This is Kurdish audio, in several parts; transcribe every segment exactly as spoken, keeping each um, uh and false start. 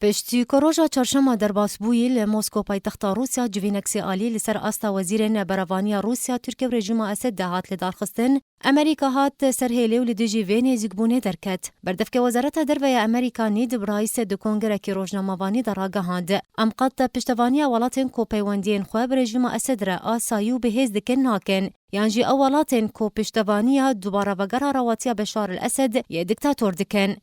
Piştî ku roja çarşema derbas bûyî li Mosko paytexta Rûsya civînek sê alî li ser asta wezîrên berevaniya Rûsya, Tirkiye û rejîma Esed de hat lidarxistin, Amerîka hat ser hêlê û li dijî vê nêzîkbûnê derket. Berdevke Wezareta Derve ya Amerîka Ned Price di kongerekî rojnamevanî de ragihand, em qet piştevaniya welatên ku peywendiyên xwe bi rejîma Esed re asayî û bihêz dikin nakin, yan jî ew welatên ku piştevaniya dubare vegera rewatiya Beşar el Esed yê diktator dikin.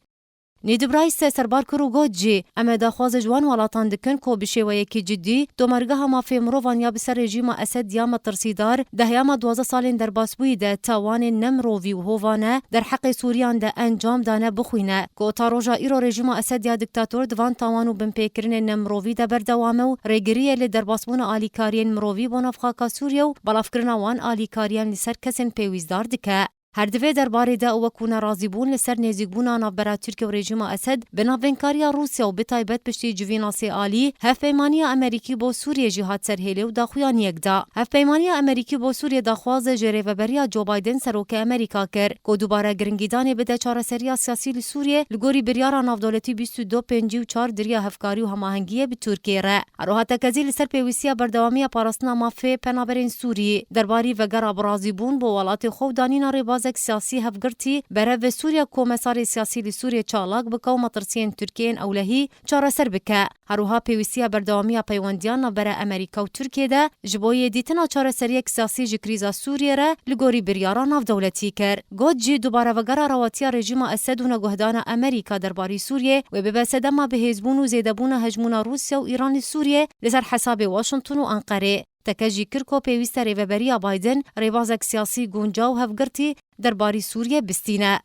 Ned Price serbar kir û got jî, em ê daxwazê ji wan welatan dikin ku bi şêweyekî cidî tomargeha mafê mirovan ya bi ser rejîma Esed ya metirsîdar di heyama duwazdeh salên derbasbûyî de tawanên nemirovî û hovane derheqê Sûriyan de encam dane bixwîne, ku ta roja îro rejîma Esed ya diktator di van tawan û binpêkirinên nemirovî de berdewam e û rêgiriyê li derbasbûna alîkariyên mirovî bo navxaka Sûriye û belavkirina wan alîkariyan li ser kesên pêwîstdar dike. Her di vê derbarê de û wekû nerazîbûn li ser nêzîkbûna navbera Tirkiye û rejîma Esed bi navbeynkariya Rûsya û bi taybet piştî civîna sê alî, Hevpeymaniya Amerîkî bo Sûriyê jî hat ser hêlê û daxuyaniyek da. Hevpeymaniya Amerîkî bo Sûriyê daxwaz ji rêveberiya Joe Biden serokê Amerîka kir, ku dubare giringîdanê bide çareseriya siyasî li Sûriyê li gorî biryara navdewletî bîst û du pêncî û çar di riya hevkarî û hemahengiyê bi Tirkiyê re. Her wiha tekezî li ser pêwîstiya berdewamiya parastina mafê penaberên Sûrî, derbarî vegera birazîbûn bo welatê xwe û danîna rêbazek siyasî hevgirtî berev ve Sûriya ku mesarê siyasî li Sûriyê çalak bike û metirsiyên Tirkiyê yên ewlehî çareser bike. Her wiha pêwîstiya berdewamiya peywendiyan navbera Amerîka û Tirkiyê de ji bo yê dîtina çareseriyek siyasî ji krîza Sûriyê re li gorî biryara navdewletî kir. Got jî, dubare vegera rewatiya rejîma Esed û neguhdana Amerîka derbarî Sûriyê wê bibe sedema bihêzbûn û zêdebûna hejmûna Rûsya û Îran li Sûriyê li ser hesabê Washington û Enqerê. Teke jî kir ku pêwîst e rêveberiya Biden rêbazek siyasî guncaw û hevgirtî derbarî Sûriyê bistîne.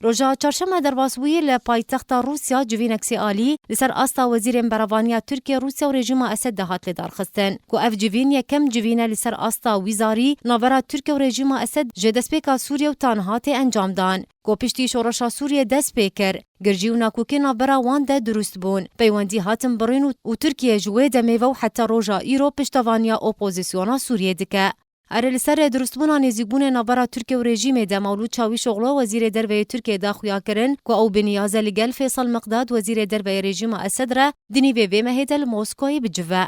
Roja çarşema derbasbûyî li paytexta Rûsya civînek sê alî li ser asta wezîrên berevaniya Tirkiye, Rûsya û rejîma Esed de hat lidarxistin, ku ev civîn yekem civîn e li ser asta wizarî navbera Tirkiye û rejîma Esed ji destpêka Sûriye û ta niha tê encamdan, ku piştî şoreşa Sûriye dest pê kir, girjî û nakokî navbera wan de dirust bûn, peywendî hatin birîn û, û Tirkiye ji wê demê ve û heta roja îro piştevaniya opozisyona Sûriyê dike. Erê, li ser dirustbûna nêzîkbûnê navbera Tirkiye û rejîmê de Mewlûd Çawîşoglu, wezîrê derve yê Tirkiyê, da xuya kirin ku ew bi niyaz e li gel Fêsal Miqdad, wezîrê derve yê rejîma Esed re di nîvê vê mehê de li Moskoyê bicive.